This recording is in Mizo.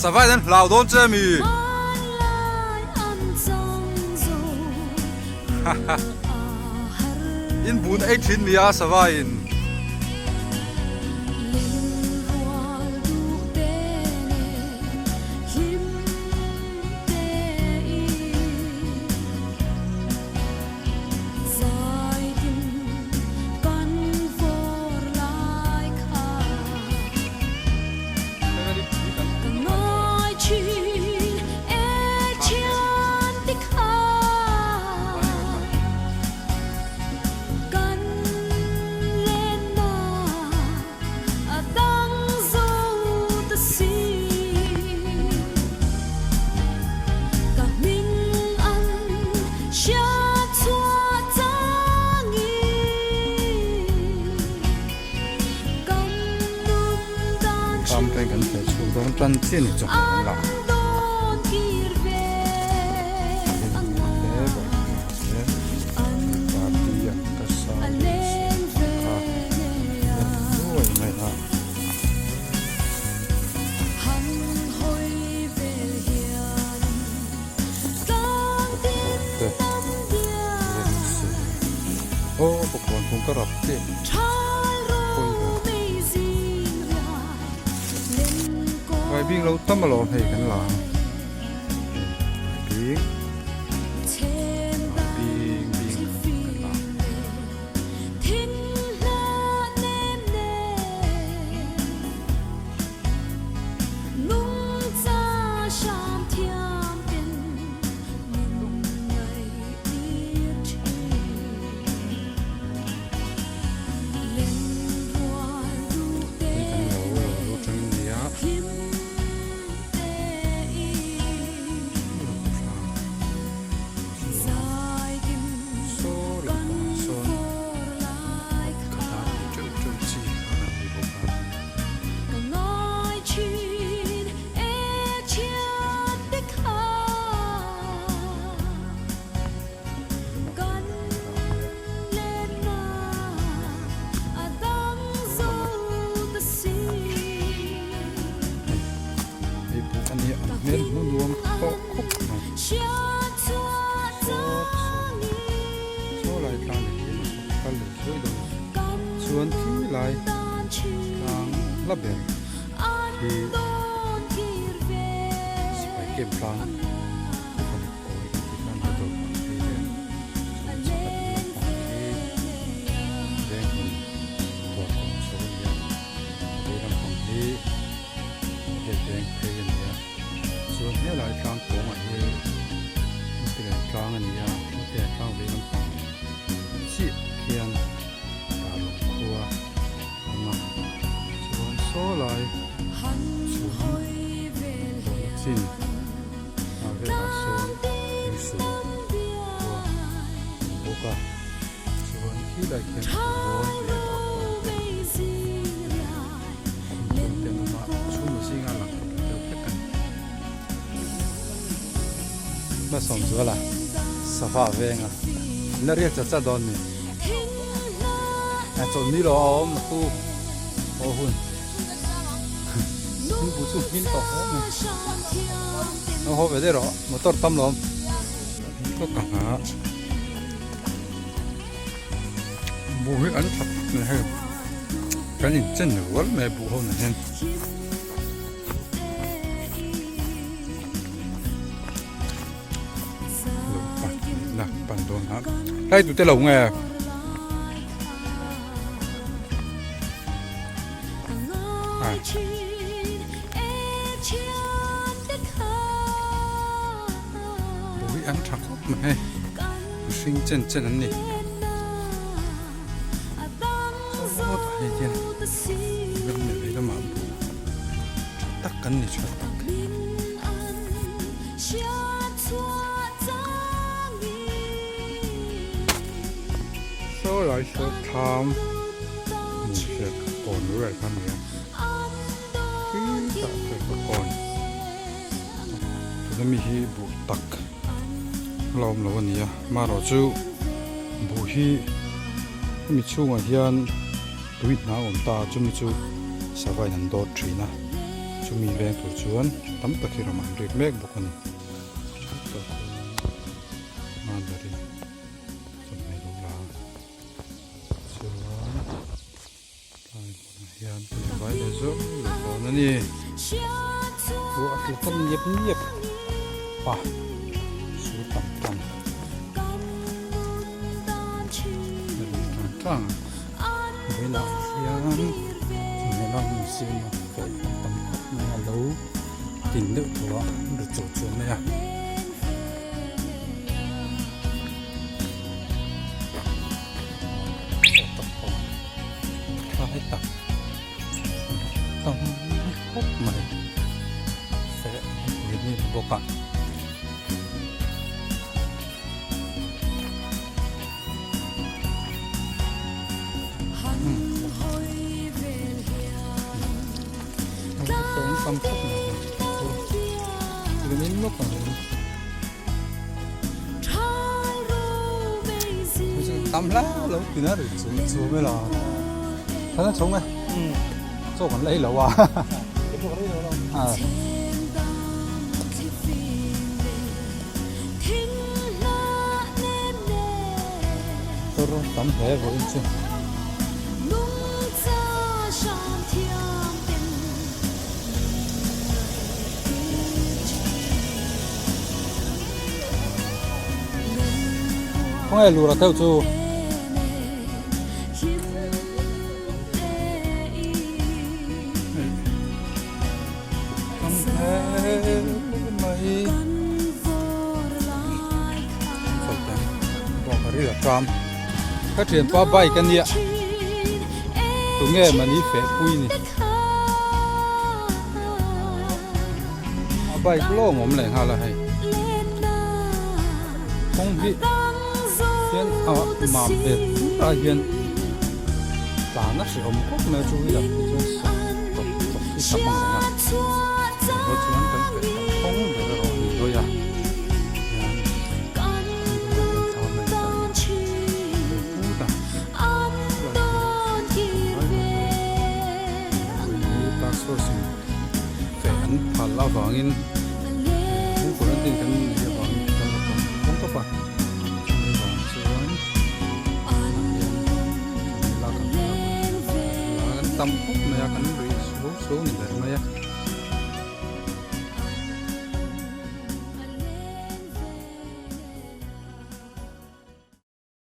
Sava in an hlau dawn che mi? In bun ei thin nia sava in. Farm te kan hmuh chhuak dawn tan chiah ni chawhmeh kan la Aw bawkbawn kung ka rap che Vai bing lo tam alawm hei kan la ang vai bing vai bing bing kan la ang. Hei kan lo lo lo tangin nia. Saw lampangah sawn khata tih teuh teuh chi a rawn ni bawk a. Hei buk a nia a hmel hmu nuam tawh khawp mai saw lai tlang leh hian a kal leh zuai dawn chuan khi lai tlang la ber khi sipai camp tlang kawi kan tih khan petrol pump hi vel chuan chhak a ding lampang khi veng hmun dawr kawng chho a ni a a vei lampang hi gate veng phei a ni a chuan helai tlang pawngah hi hmutilian tlang a ni a hmutilian tlang vei lampang chiah khian darlawng khua a awm a chuan saw lai chhum tawhna chin. A velah sawn thingsul khua a awm bawk a chuan khilai khian khawmual leh dartawng te thingkung te an awm a chhungkaw zinga lang thawk deuh hlek a ni. Hmasawm zuala sava venga la riak chat chat dawn ni a chawlhni lo a awm tu aw hun. Thingpui chu hmin tawh hle mai a haw ve daih rawh motor tam lo awm ka ka hna buh hi an that khawp mai hei kan inchen rual mai buh ho nen hian. Lo pan na pan dawn a hlai tute lo nge. Bui an tha khawp mai hei mihring chen chen an ni sawtah hei hian ram leh vei lamah bu tha tak an ni tha tak. Saw lai saw thlam hmun hriat kawn vel kha a ni a khitah hriat ka kawn tuna mi hi buh tak la awm lo a ni a marawh chu buh hi hemi chhungah hian tui hna a awm ta a chumi chu sava in an dawt thin a. Chumi veng tur chuan tam tak hi ram an rik mek bawk a ni. Chutah chuan Mandarin chawhmeh lo la a, chuan tlai hmunah hian kan invai leh zawk leh dawn a ni. Ruah a tla tan niap niap a, sur tam tam a ri tlang tlang a, vawiinah hian chawhmeh lak hmun siam a feh tam tam khawp mai a lo tin deuh tawh a ri chawh chawh mai a. Tlai tak tam khawp mai feh pui ni bawk a. Tam khawp mai tam hle lo tin a ri chu chu mai lo thana chhung e chaw kan la ei lo a tur tam hle vawiin chu. Khawnge lura theuh chu tam hle mai ka thianpa bike a nia tunge mani feh pui ni. A bike lawng awm leh nghal a hei kawng hi hian a mam ve pur ah hian tlan a hrehawm khawp mai a two wheeler te chuan sawk tawp tawp hi tam ang reng a engpawh chuan kan feh tak kawng ber erawh a ni dawi a hian Task force in feh an phal avangin heng quarantine kan neih avangin kan la tawng tawng tawp a, chumi vang chuan tunah hian chumi lak ang kha la kan tam khawp mai a, kan rih suau suau ni ber mai a.